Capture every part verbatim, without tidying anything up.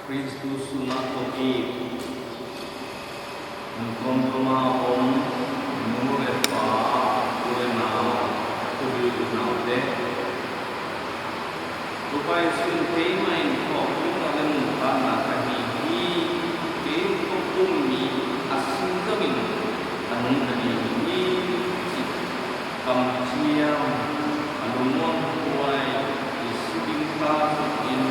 Khristu sungah kong it, nang tuamtuam a om nu le pa, u le nau, ka tui u naute, Topa Jesu in keimah in thawhkikna le nuntakna ka hi hi. Kei kong um mi a sin zongin a nung ka ding hi, cih kamciam, a lungmuang huai, i sibing ta in,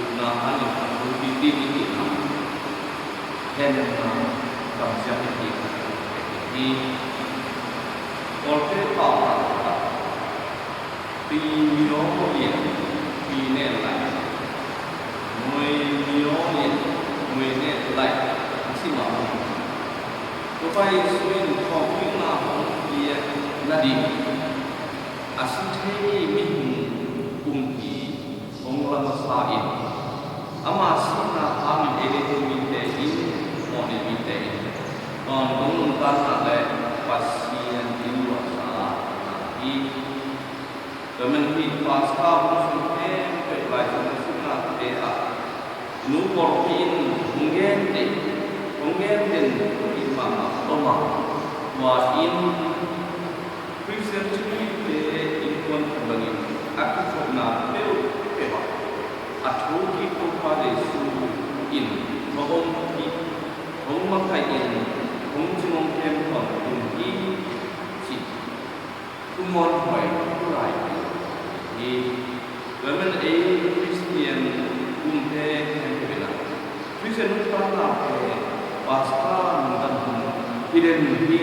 upna hangin a thupi ding i hihna, hehna kamciam i hihna hi. Kawlte pau Pi myo lian, pi nen lai. Mui myo lian, mui nen lai. A si mah uh. Topa Jesu in thawhkikna hong piak nading a si thei mihing um hi. Hong la masa in, ama sihna hangin ei leitung mite in, mawhni mite in, tawntung nuntakna le Pasian in luahsa hi. Tua man hi Paska hong sung khempeuh Lai Siangtho simnate ah nu pawlpi in hong gen den, hong gen den hi mahmah om a, tua in Khristian thuhilhte innkuan khat bangin a kikhopna peuhpeuh ah a thokik Topa Jesu in hong om hi, hong makaih in, hong cing hong kem tawntung hi, cih thu muanhuai thu lai hi. Tua man ei Khristian umte khempeuh in ah Khristian nuntakna pen Paska nungdam hun hi den hi,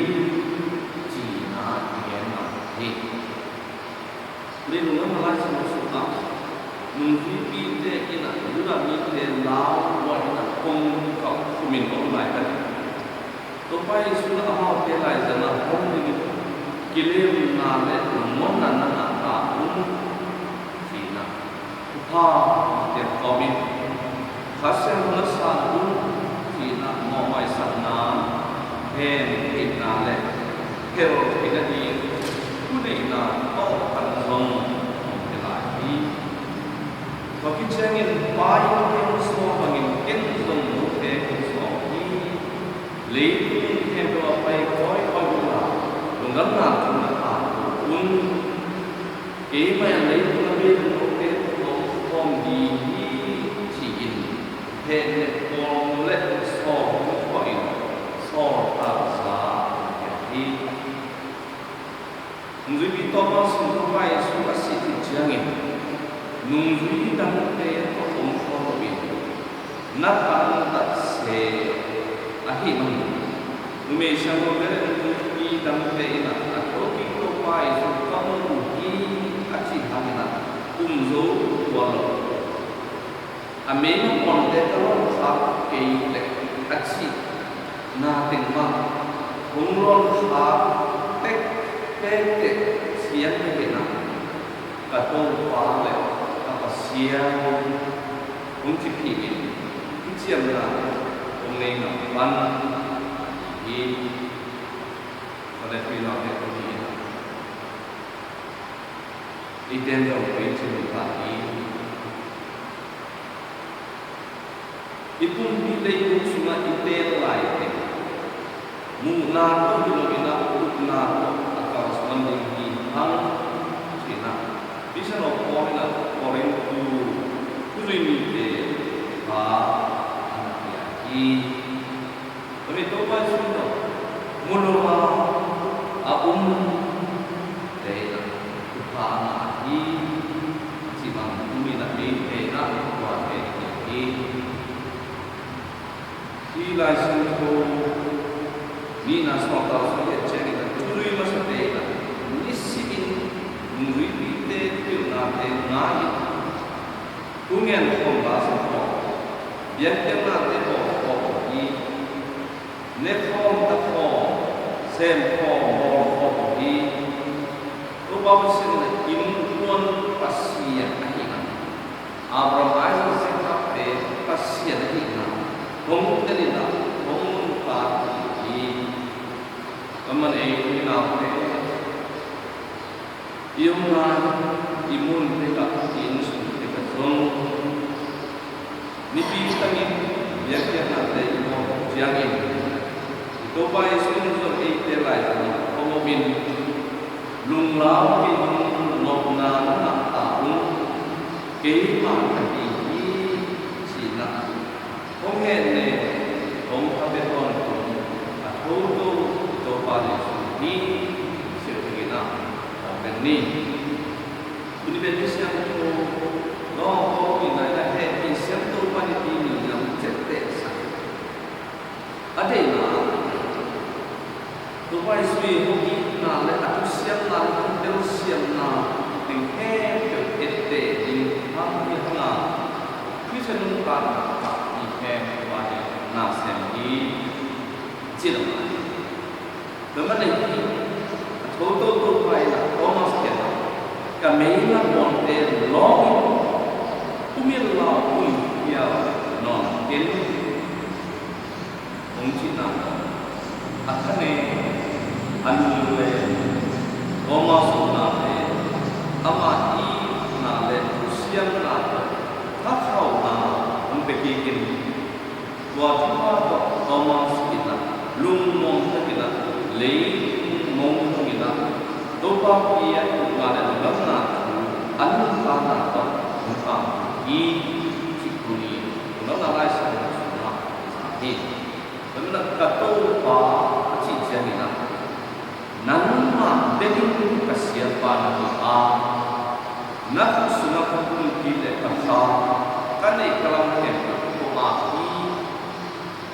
cihna i gen mah hi. Leilung gam a Lai Siangtho sungah nungzuipite in ah Judah mite lau buai in ah kong kikau khum in om lai ka hi. Topa Jesu in amaute laizang ah hong dingin kilemna le lungmuanna na ngah ta un, ci-in ah thupha na piak kawmin Kha Siangtho na san un, ci-in ah mawhmaisakna, hehpihna le phelh theihna ding thuneihna tawh khat zong hong pia lai hi. Tua khit ciangin Pa in kei hong sawm bangin ken zong note kong sawm hi. Leitung khempeuh ah pai kawikawi unla, lungdamna thu na khan un. Keimah in leitung a bei note tawh kong khawm ding hi, ci-in hehnem kawm le sawl hong phuahin sawltakza hong pia hi. Nungzuipi tawh bang sung Topa Jesu a sih khit ciangin nungzui dangte tawh om khawm loin na tangtat se ahih manin numei siangthote le nungzuipi dangte in ah a thokik Topa Jesu ka mu uh hi, a cih hangin ah um zo tuan lo. A meima puante ka lawngkhak kei leh a cihna teng mah hong lawngkhak pek, pek teh siang ka hi a, ka Topa le ka Pasian hong ci phih in kiciamna hong nei ngam pan hi. Ka le tui naute ko hi in i ten zong pei cin ta hi. I pumpi leitung sungah i tel lai teng muhna tawh hi lo in ah upna tawh a kalsuan ding hi hang, ci-in ah Pasian aw Paul in ah Korintu thuzui mite kha a na pia hi. Tua mi Topa Jesu in ah mu lo a a um te in ah thupha a ngah hi, ci bang um in ah eite in ah tua te hi hi. Hih Lai Siangtho nihna sawltak sung i et ciangin a thuzui masate in a nisimin nungzuipite thuhilhnate ngai in, thungen khawm la sa khawm, biakpiaknate bawl khawm uh hi. Ne khawm, ta khawm, sem khawm, bawl khawm uh hi. Topa Pasian in a innkuan Pasian ahihna, Abraham, Isaac, Jacob-te Pasian ahihna hong telin a hong nungta hi. Tua man ei i naute, i omna, i mun pek ah, i innsung pek ah zong, Nipi tang Ciangin Topa Jesu in zong eite laitungah hong omin, lunglau kei un, nopna na ngah ta un, keimah ka hi hi, ci-in ah hong hehne, hong pha bek tawntung a thoto Topa Jesu hi, ci-in ah hong gen ni. Tuni pen misiangtho lawngkawm ni nai na hehpih siam Topa ni ti ni lam ciatteh sa. A deihna Topa Jesu i hong itna le a thusiamna le hong telsiamna teng khempeuh etteh ding hang hi hang a, Khristian nuntakna ah i khempeuh a ding na sem hi, ci lo. Tua manin a thoto Topa in ah Thomas kiangah, ka mei na bawlte lawng in, um in la, um phial nawn ken, hong cihna tawh, a thane, a lunglen Thomas upnate, ama itna le thusiamna tawh thakhauhna hong pia kik in. Tua thupha tawh Thomas in ah lungmuang takin ah, leitung mong zongin ah, Topa pi a i upna le lungdamna thu a nuntakna tawh hong tangthu hi, cih tuni lungdamna Lai Siangtho sungah i za hi. Tua manin ah ka Topa a cih ciangin ah, nangmah bek in ka siapa na hi a, na khut sungah ka pumpi le ka tha, ka neih ka lam khempeuh ko-ak hi.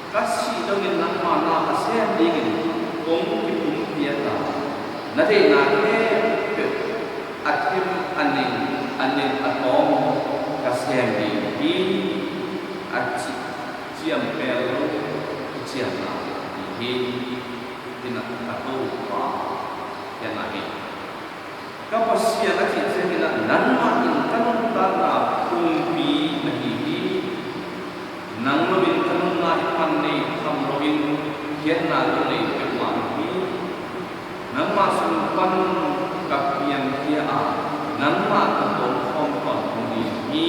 Ka sih dongin nangmah na a sem dingin kong kipumpiak a, na deihna khempeuh a them a ning a ning a tawm ka sem ding hi, a cih ciampel lo kiciamna hi. Hi in ah ka Topa hi in ah hi. Ka Pasian a cih ciangin ah nangmah in ka nuntakna pumpi na hi hi. Nang lo in ka nunna i pan nei tham loin khiatna ka nei peuhmah hi. Nangmah sung pan ka piangkhia a, nangmah ka tawmkhawm tawntung ding hi.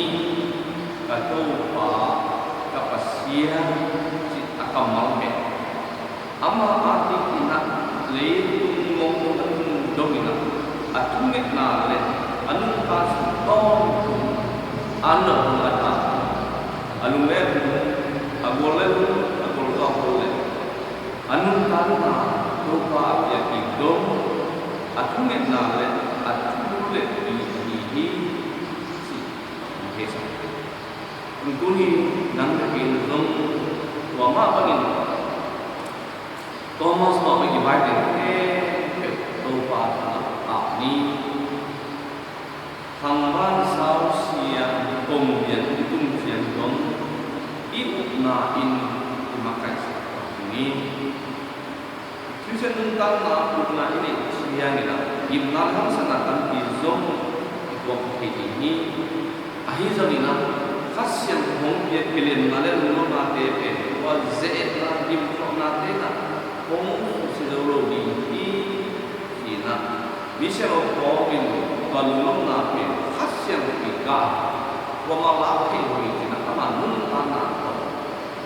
Ka Topa, ka Pasian, cih a kammal heh. Ama a dingin ah leitung mong a tung dongin ah, a thungetna le a nuntak sung tawntung a nop a dah, a lung le a lung, a gual le a lung, a gual tawh a gual le a nuntakna Topa a piak kik dong, a thungetna le a thu le pi a hi hi, cih hong theisak. Tuni nang le kei in zong tua mah bangin Thomas mah bangin i vai teng khempeuh Topa tungah ap ni. Thangvan sau siang kong lian i tun ciang dong i upna in i makaihsak ni. Khristian nuntakna upna i neih ciangin ah gimna le haksatna tampi zong i tuak thei ding hi. Ahi zongin ah Kha Siangtho hong piak kilemna le lunglawmnate pen tua ze-etna gimkholhnate in ah hong susia zo lo ding hi, ci-in ah misiangtho Paul in tua lunglawmna pen Kha Siangtho i gah, kuamah lak thei lo hi, ci-in ah ama nuntakna tawh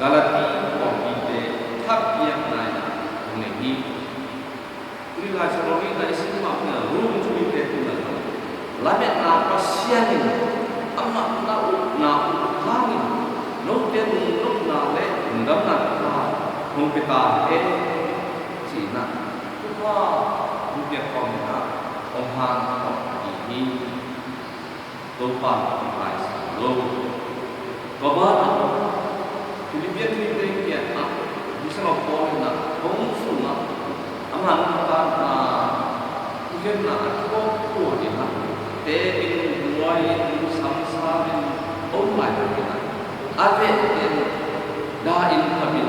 Galati pawlpite thapiakna in ah hong nei hi. Tuni Lai Siangtho i sim mah bangin ah Rom thumite tungah zong lametna Pasian in amah na upna uh hangin note nuntakna le lungdamna tha hong pia ta hen, ci-in ah thupha hong piak khawm in ah hong hanthawn ding hi. Topa in hong lo. Tua banah Philippi mite kiangah misiangtho Paul in ah hong sungah ama nuntakna, thugenna a thuak khua in ah teemin, buaiin, samsamin om laitakin ah a vehte in ah da-in, khapin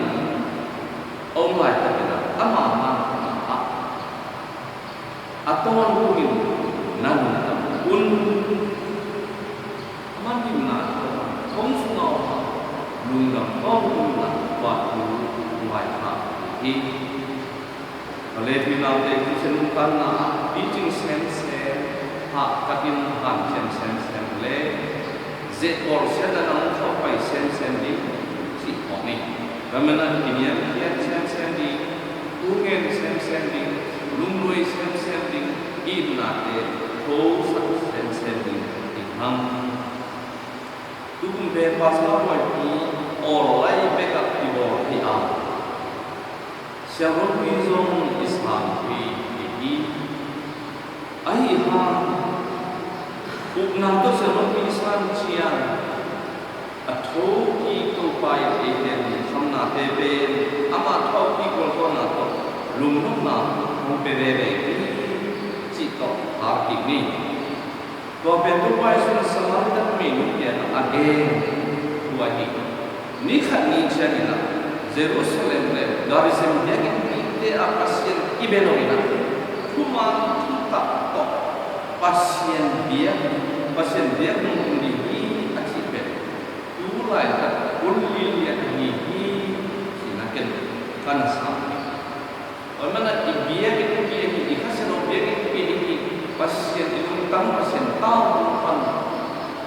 om laitakin ah ama nuntakna ah a tawntungin na lungdam un. Ama nuntakna hong sungah om a, lungdam tawntungin na tuah un, vaikhak hi. Ka le ka naute, Khristian nuntakna ah picing semsem, hahkatin hanciam semsem le zehpawlsiatna hong khauhpai semsem ding cih khawng hi. Tua manin ah i niam itnate thosak semsem ding hi hang. Tukum pen Pastor Roy pi online bek ah kibawl hi a, Siangthopi zong i san thei hi. Ahi hang, upna tawh Siangthopi i san ciang a thokik Topa in eite lungkhamnate pen amah thokik gualzawhna tawh lungnopna hong pia veve hi, cih tawh har kik ni. Tua pen Topa Jesu in Samaritan minu kiangah a gen thu ahi hi. Ni khat ni ciangin ah Jerusalem le Gerizim biakinnte ah Pasian i bia lo in ah, thuman thutak tawh Pasian biak, Pasian biak nungtung ding hi, a cih pen tu laitak hun lilian ahi hi, cihna ken ka na sam hi. Tua manin i biakinn, biakinn, i Kha Siangtho biakinn, biakinn, Pasian i lungtang, Pasian tau pan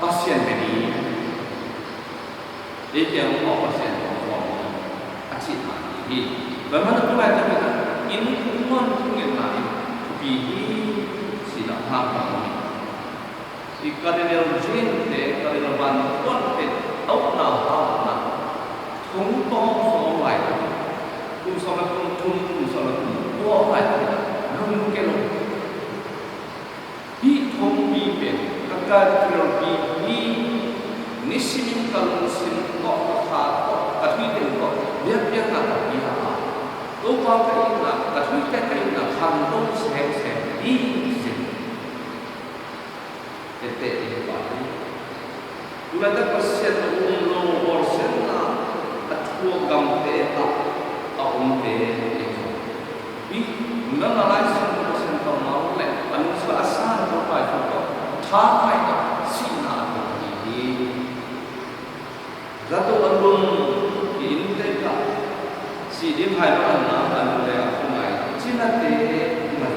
Pasian bia hi. Ei kiang a Pasian tawh a cih mah hi. Tua manin tu laitak in ah innkuan thungetna in thupi hi, cih na hang ka om hi. I Cardinal Jean te, Cardinal Van Thuan te, a upna, a upna thong tawng sawm lai, kum sawm le kum thum, kum sawm le kum kua lai, lungkia lo. Hih thongpi pen ka cathedral pi hi. Nisimin ka lungsim tawh, ka kha tawh, ka thuiten tawh biakpiakna ka pia a, Topa ka itna, ka thuite ka itna khangto semsem hi, ci hi. Tete in pa hi. Tu laitak Pasian a um lo, bawlsiatna a thuak gamte ah a omte in hi. Nuntakna Lai Siangtho Pasian kammal le a nungzuih a san Topa Jesu tawh tha ngaihna, sihna a tuak hi. Zato a lum ki-in tek ah sih ding hai bang a na, a lum le a khungai cinate ngai.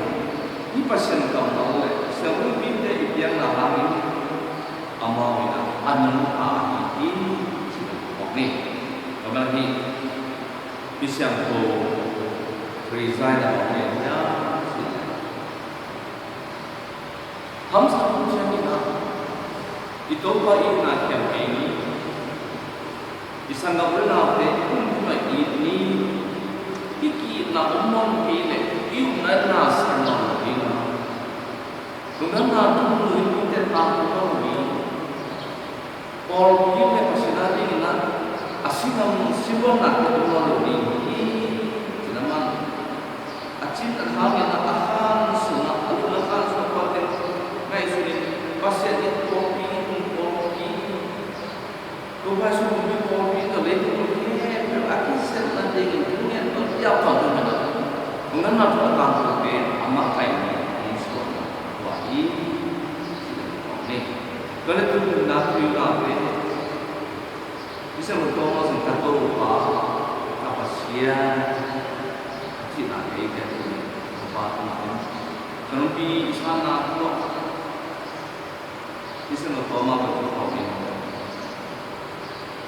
Hih Pasian kammal le siangthoipite i piakna hangin amau in a nungta ahi hi, ci-in a phawk ni. Tua manin hih Misiangtho Teresa in a phawk ni a, ci-in a hamsa kum ciangin ah i Topa itna kiam kei ni. I sanggam le naute i kumkhua it ni. I ki-itna om nawn kei leh i upna na siam nawn lo ding a, lungdamna tungtun in i teng tang om nawn lo ding. Pawlpi le Pasian a dingin ah a si ngam si luannate om nawn lo ding hi, ci-in a man. A cin a hangin ah a khan sungah, a lungsim a khan sungah tua teng ngaihsun in Pasian in pawlpi, hong pawlpi, Topa Jesu hong pawlpi tawh leitung khempeuh a kizepna dingin thungen tawh i ap tawh tung hen ah, hong nanna tawh a tangkote a makaihna hong suahna tua hi, ci-in a phawk ni. Tua leh tu-in na, tu-in na pen Misiangtho Thomas in ka Topa, ka Pasian, a cihna kei ken Topa tungah om. Siangthopi i sanna tungah Misiangtho Thomas tawh kipawl in,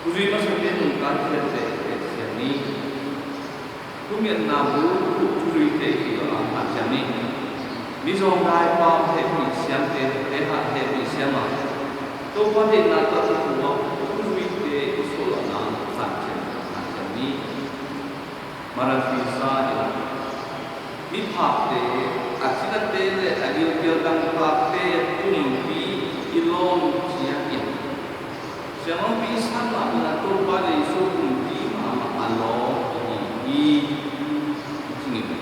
thuzui masate nungta khiatte siam ni. Thumiatna bul thuzui te kido a hanciam ni. Mizawng dai pam hehpih siamte, te hat hehpih siam a, Topa deihna tawh i kuak thuzui te i suahna hanciam, hanciam ni. Mother Teresa in miphakte, a cinate le a gilkial dangtakte pumpi i lawm ciangin, Siangthopi i sanna in a Topa Jesu pumpi mahmah a lawm i hi hi, ci hi.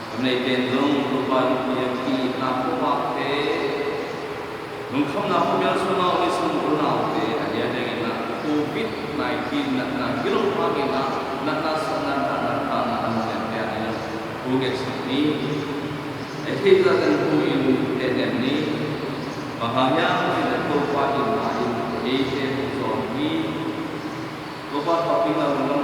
Kam neite in zong Topa i piak i itna khuavakte, lungkhamna khuamial sungah om i sanggulhnaute a diakdiakin ah Covid nineteen natna gilo hangin ah natna sakna, natna thahna a nungngaihte adingin ah thu ngetsak ni. Ei theih zahzah in thu in hehnem ni. Bang hang hiam cih leh Topa itna in eite hong zawm hi. Topa thawhkikna lungdam